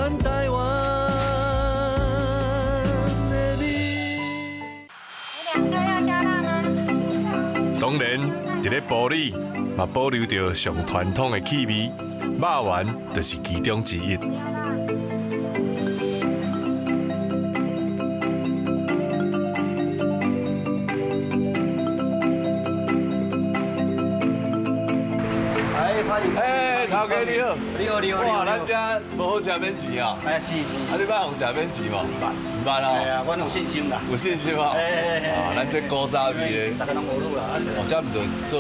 咱台灣的美。兩個要加辣嗎？當然，佇咧埔里嘛保留著上傳統的氣味，肉圓就是其中之一。哎，歡迎！哎，頭家你好，你好，你好，哇，咱遮無好食免錢啊！哎，是是。啊，你捌予食免錢無？毋捌，毋捌哦。哎呀，阮有信心啦。有信心哦。哎。啊，咱這古早味的。大家攏學女啦。哦，這毋就做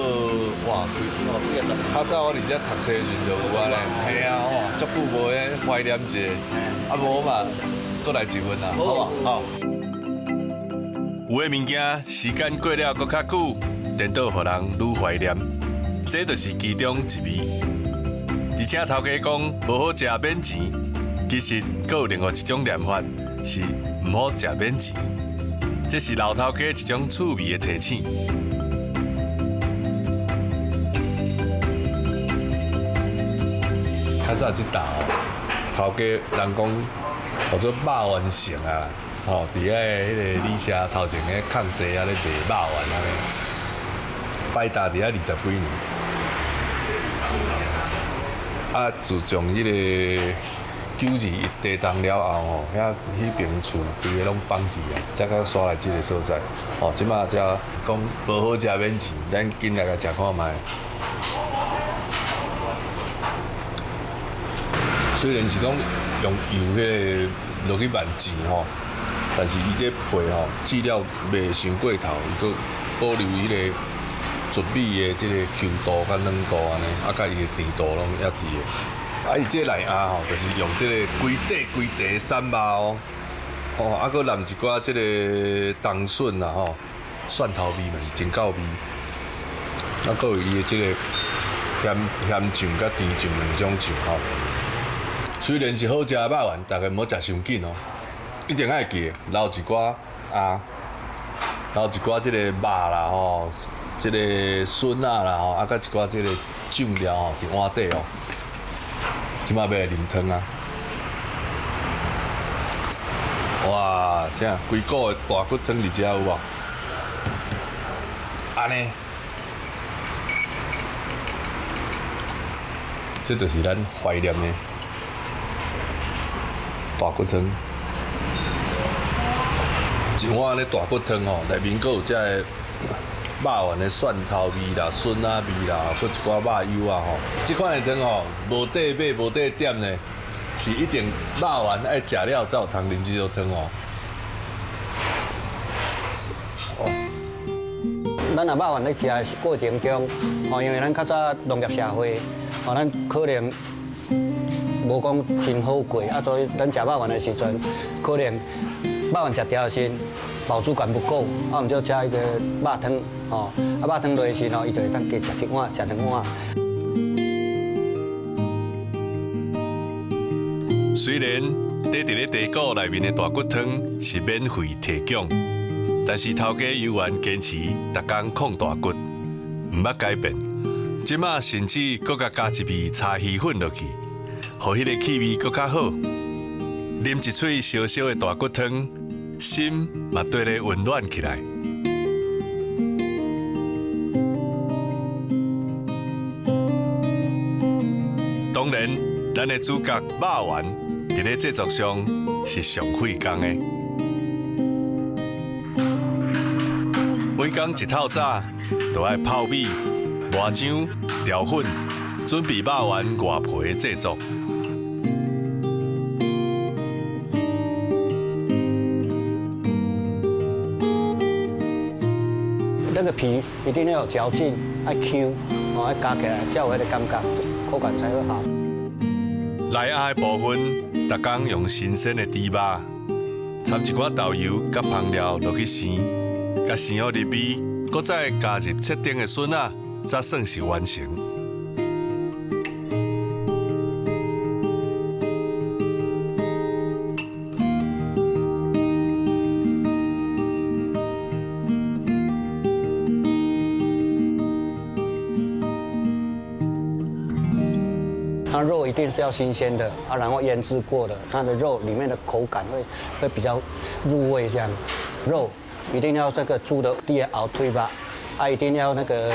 哇，較早我佇遮讀冊的時陣就有啊咧。嘿啊，哇，足久無咧懷念一下。啊，無嘛，閣來一份啦，好無？好。有的物件時間過了閣較久，顛倒予人愈懷念，這就是其中一味。而且頭家講無好食免錢，其實閣有另外一種念法是毋好食免錢，這是老頭家一種趣味的提醒。較早這搭哦，頭家人講號做肉圓城啊，吼，佇遐彼个里社頭前个空地啊咧賣肉圓按呢，擺搭佇遐20幾年。啊，自從彼個9·21地動了後吼，遐彼爿厝規个攏崩去啊，才閣徙來這个所在。吼，這馬才講無好食免錢，咱緊來共食看覓。雖然是講用油彼个落去慢煎吼，但是伊這皮吼煎了袂傷過頭，伊閣保留彼个糯米的這个 Q 度佮軟度按呢，啊，佮伊的甜度攏猶佇的。啊，伊這內餡吼，就是用這个規塊規塊的瘦肉哦，哦，啊，閣淋一寡這个冬筍啦吼，蒜頭味嘛是真夠味。啊，閣有伊的這个鹹鹹醬佮甜醬兩種醬吼。雖然是好食的肉圓，大家毋好食傷緊哦，一定愛記得留一寡餡，留一寡這个肉啦吼。這个筍仔啦吼，啊，佮一寡這个醬料吼，佇碗底哦。這馬欲來啉湯啊！哇，這規股的大骨湯佇遮有無？按呢，這就是咱懷念的大骨湯。一碗按呢大骨湯吼，內面閣有這个肉圓的蒜頭味啦、筍仔味啦，閣一寡肉油啊吼。這款的湯吼，無塊買無塊點呢，是一定肉圓愛食了才有通啉這道湯哦。咱若肉圓咧食的過程中，吼，因為咱較早農業社會，吼，咱可能無講真好過，啊，所以咱食肉圓的時陣，可能肉圓食著的時陣，飽足感不夠，啊，我們就加一個肉湯，吼，啊，肉湯落的時吼，伊就會當加食一碗、食兩碗。雖然綴佇咧地鼓內面的大骨湯是免費提供，但是頭家猶原堅持逐工炕大骨，毋捌改變。這馬甚至閣共加一味柴魚粉落去，予彼个氣味閣較好。啉一喙燒燒的大骨湯，心嘛綴咧溫暖起來。當然，咱的主角肉圓佇咧製作上是上費工的。每工一透早，就愛泡米、磨漿、調粉，準備肉圓外皮的製作。那個皮一定要有嚼勁，愛 Q，哦，愛咬起來才有彼个感覺，口感才會好。內餡的部分，逐工用新鮮的豬肉，摻一寡豆油佮香料落去生，共生予入味，閣再加入切丁的筍仔，才算是完成。啊，它肉一定是要新鮮的啊，然後醃製過的，它的肉裡面的口感會比較入味。這樣，肉一定要這個豬的第後腿吧，啊，一定要那個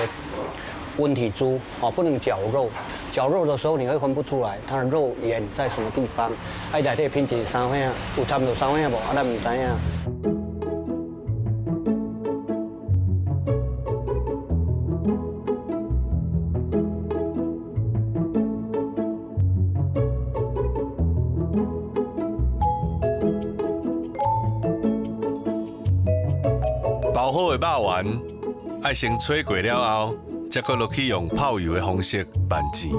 溫體豬哦，不能絞肉。絞肉的時候你會分不出來它的肉眼在什麼地方。啊，內底品質啥貨啊？有摻著啥貨無？啊，咱毋知影。包好的肉丸，愛先炊過了後，才閣落去用泡油的方式慢煎。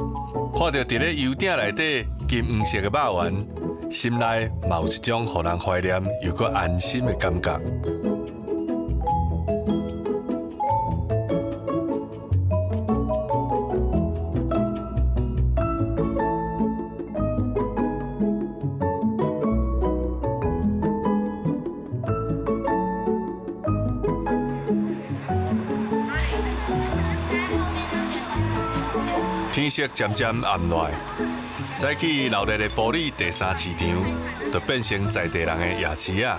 看著佇咧油鼎內底金黃色的肉丸，心內嘛有一種予人懷念又閣安心的感覺。天色漸漸暗落來，早起鬧熱的埔里第三市場，就變成在地人的夜市仔。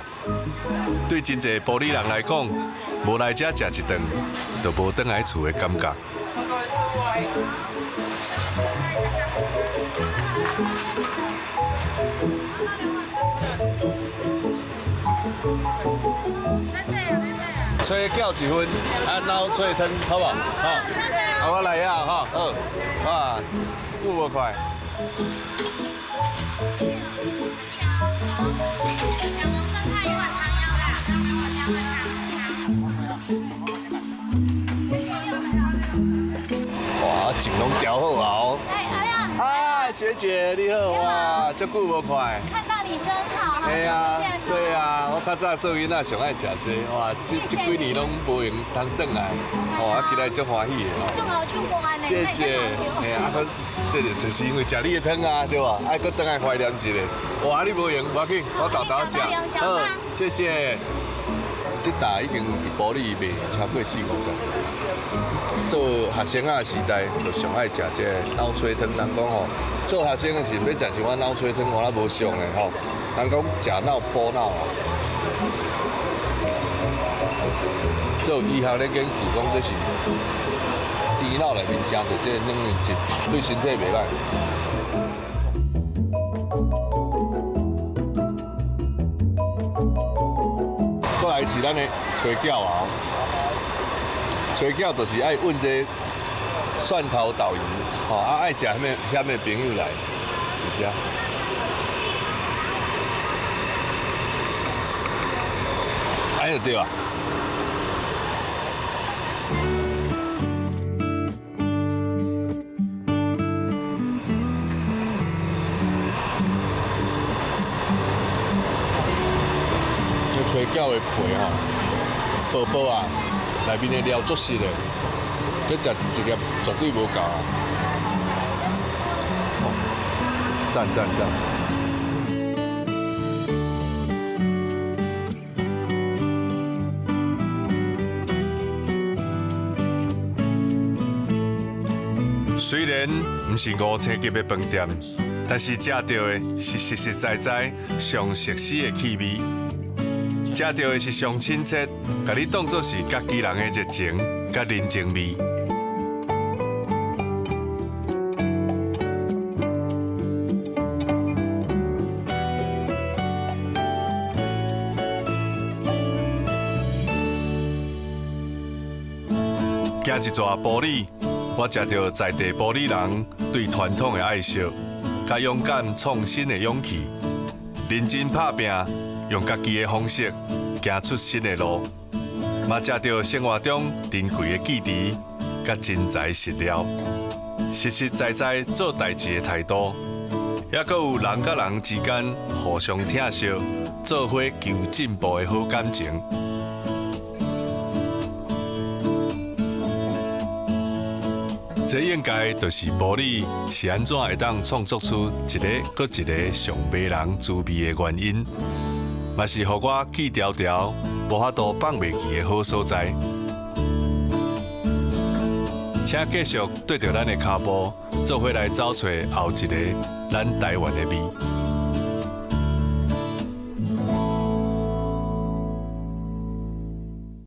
對真濟埔里人來講，無來遮食一頓，就無轉來厝的感覺。炊餃一份，啊，腦炊湯，好無？好，啊，我來啊，哈，好，哇，久無看。哇，酱攏調好啊！啊，學姐你好，哇，這久無看。看到你真好。對啊，對啊，我較早做囡仔上愛食這個，哇，這幾年攏無閒通轉來，哦，啊，今日足歡喜的。謝謝。嘿啊，閣這個就是因為食你的湯啊，對無？愛閣轉來懷念一下。哇，你無閒，無要緊，我沓沓食。好，謝謝。這搭已經佇埔里賣超過四五十年。做學生仔時代，就上愛食這個腦炊湯。人講吼，做學生的時陣欲食一碗腦炊湯，我也無俗的吼。人講食腦補腦啊。做醫學咧研究講，這是豬腦內面誠濟這個軟磷脂，對身體袂䆀。過來是咱的炊餃啊。炊餃就是愛揾這蒜頭豆油，吼啊愛食啥物遐的朋友來，就這。按呢就對啊。這炊餃的皮吼，薄薄啊。內面的料足實的，這食一粒絕對無夠啊！讚讚讚！雖然毋是五星級的飯店，但是食到的是實實在在上熟悉的氣味。食著的是上親切，共你當作是家己人的熱情佮人情味。行一逝埔里，我食著在地埔里人對傳統的愛惜，佮勇敢創新的勇氣，認真拍拚，用家己的方式行出新的路，嘛食著生活中珍貴的記憶，佮真材實料，實實在在做代誌的態度，抑閣有人佮人之間互相疼惜、做伙求進步的好感情。這應該就是埔里是按怎會當創作出一个閣一个上迷人滋味的原因，嘛是予我記牢牢無法度放袂記的好所在。請繼續綴著咱的跤步，做伙來找揣後一个咱台灣的味。